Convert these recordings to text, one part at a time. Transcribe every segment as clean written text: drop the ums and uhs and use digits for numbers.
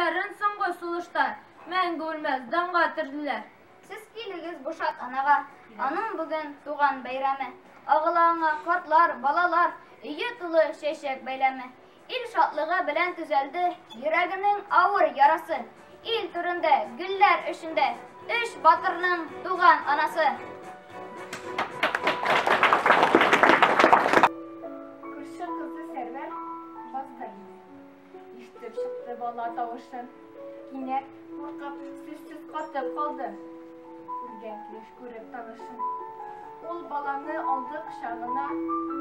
Гомерләрен соңгы сулышта мәңге үлмәс данга төрделәр. Сез килегез бу шат анага, аның бүген туган бәйрәме. Агыла аңа картлар, балалар, өе тулы чәчәк бәйләме. Ил шатлыгы белән төзәлде йөрәгенең авыр ярасы. Ил түрендә, гөлләр эчендә өч батырның туган анасы. Күрше кызы Сәрвәр базда иде. Ишетеп чыкты бала тавышын. Кинәт куркып, сүзсез катып калды. Үлгән килеш күреп танышын. Ул баланы алды кочагына,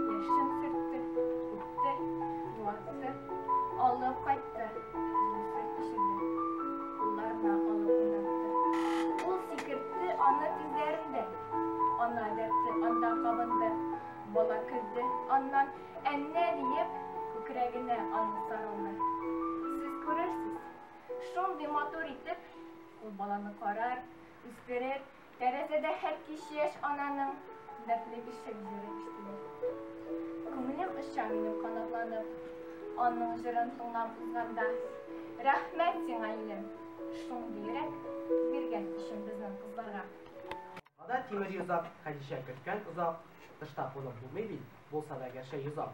яшен сөртте, үпте, юатты, алып кайтты, җылысы эчерде. Кулларына алып уйнатты. Ул сикертте аны тезләрендә. Ана дәрте анда кабынды. Бала көлде, аннан әннә диеп, күкрәгенә аны сарылды. Сез күрерсез, шундый матур итеп, ул баланы карар, үстерер, тәрәзәдә һәр кич яшь ананың дәртле бишек җыры ишетелер. Күңелем оча минем канатланып, аның җырын тыңлап узганда. Рәхмәт сиңа, илем, шундый йөрәк биргән өчен безнең кызларга. Ада тимер йозак, Хәдичә көткән озак, тышта кунып булмый бит, булса да гәрчә йозак.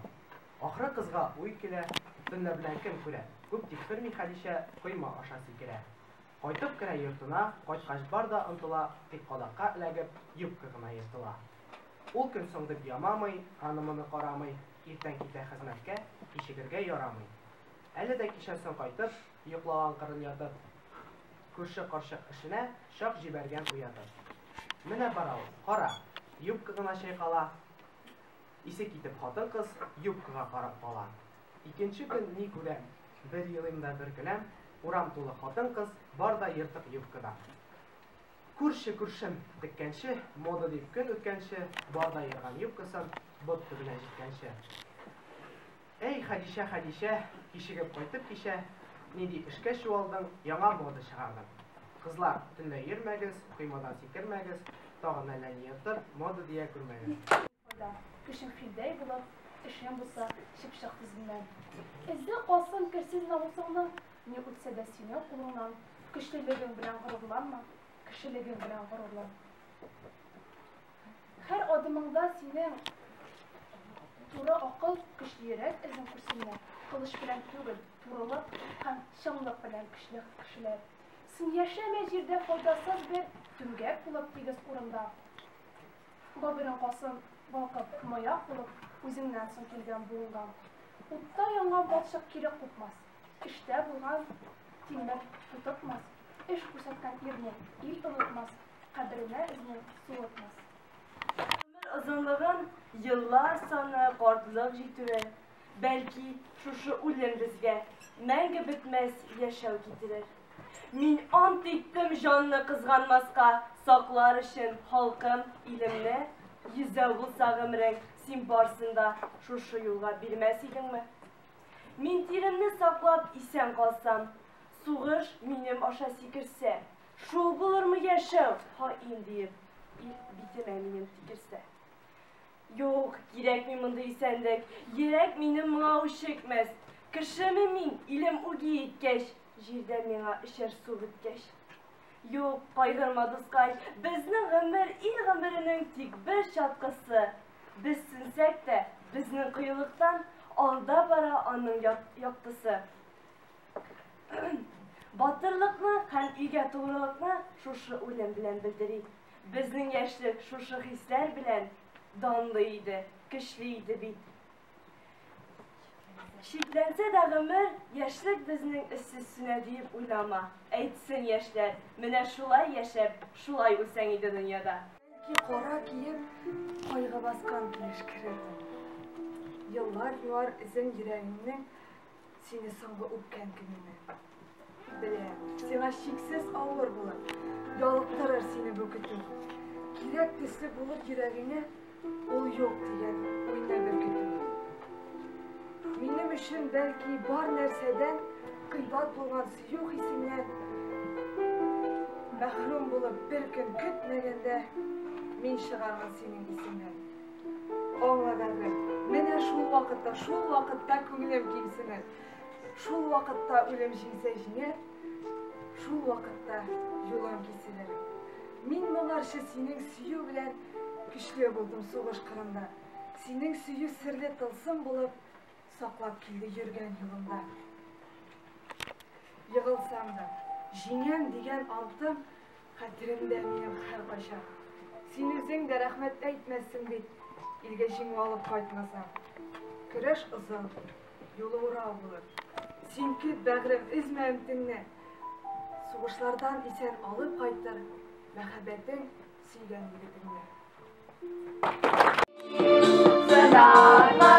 Ахры кызга уй килә, төнлә белән кем күрә, күп тиктерми Хәдичә, койма аша сикерә. Кайтып керә йортына, кайткач бар да онтыла, тик кадакка эләгеп, юбка гына ертыла. Ул көн соң дип ямамый, аны-моны карамый, иртән китә хезмәткә, кичегергә ярамый. Әле дә кичә соң кайтып, йоклаган кырын ятып, күрше карчык эшенә чак җибәргән уятып. Менә бара ул, кара, юбка гына чайкала. Исе китеп хатын-кыз юбкага карап кала. Икенче көн ни күрәм, бер елыйм да бер көләм, урам тулы хатын-кыз, бар да ертык юбкада. Күрше күршем теккәнче, мода дип көн үткәнче, бар да ерган юбкасын бот төбенә җиткәнче. Әй, Хәдичә, Хәдичә, кичегеп кайтып кичә, нинди эшкә чуалдың, яңа мода чыгардың. Кызлар, төнлә йөрмәгез, коймадан сикермәгез, тагын әллә ни ертып, мода дия күрмәгез. Файда, көчең филдәй булып, эшең булса, чыпчык күзеннән. Эзе калсын керсез намусыңның, ни үтсә дә синең кулыңнан, көчлелегең белән горурланма, кешелегең белән горурлан. Һәр адымыңда синең туры акыл, көчле йөрәк эзен күрсеннәр. Кылыч белән түгел, турылык һәм чынлык белән көчле кешеләр. Син яшәмә җирдә файдасыз бер түмгәк булып тигез урында. Гомерең калсын балкып, маяк булып, үзеңнән соң килгән буынга. Утта янган балчык кире купмас, эштә булган тимер тутыкмас, эш күрсәткән ирне ил онытмас, каберенә эзне суытмас. Гомер озынлыгын еллар саны картлык җитүе, бәлки, шушы үлем безгә мәңге бетмәс яшәү китерер. Мин ант иттем җанны кызганмаска, саклар өчен халкым, илемне. Йөзәү булса гомерең, син барсын да шушы юлга бирмәс идеңме? Мин тиремне саклап исән калсам, сугыш минем аша сикерсә, шул булырмы яшәү, хаин диеп, ил битемә минем тикерсә. Юк, кирәкми мондый исәнлек, йөрәк минем моңа үчекмәс. Кешеме мин, илем үги иткәч, җирдә миңа эчәр су беткәч. Юк, кайгырма, дускай, безнең гомер ил гомеренең тик бер чаткысы. Без сүнсәк тә, безнең кыюлыктан алда бара аның яктысы. Батырлыкны һәм илгә тугрылыкны шушы үлем белән белдерик. Безнең яшьлек шушы хисләр белән данлы иде, көчле иде бит. Чикләнсә дә гомер, яшьлек безнең эзсез сүнә диеп уйлама. Әйтсен яшьләр, менә шулай яшәп, шулай үлсәң иде дөньяда. Бәлки кара киеп, кайгы баскан килеш керермен. Еллар юар эзен йөрәгеңнең, сине соңгы үпкән көнеңне. Беләм, сиңа чиксез авыр булыр, ялыктырыр сине бу көтү. Кирәк төсле булыр йөрәгеңә, ул юк дигән уйны беркетү. Минем өчен бәлки бар нәрсәдән кыйбат булган сөю хисеңнән мәхрүм булып бер көн көтмәгәндә мин чыгармын синең исеңнән. Аңла, бәгърем, менә шул вакытта, шул вакытта күңелем кимсенер. Шул вакытта үлем җиңсә җиңәр, Шул вакытта юлым киселер. Мин моңарчы синең сөю белән көчле булдым сугыш кырында. Синең сөю серле тылсым булып саклап килде йөргән юлымда. Егылсам да, җиңәм дигән антым хәтеремдә минем һәркайчан. Син үзең дә рәхмәт әйтмәссең бит, илгә җиңү алып кайтмасаң. Көрәш озын, юлы урау булыр. Син көт, бәгърем, өзмә өметеңне. Сугышлардан исән алып кайтыр мәхәббәтең сөйгән егетеңне. Сынатма.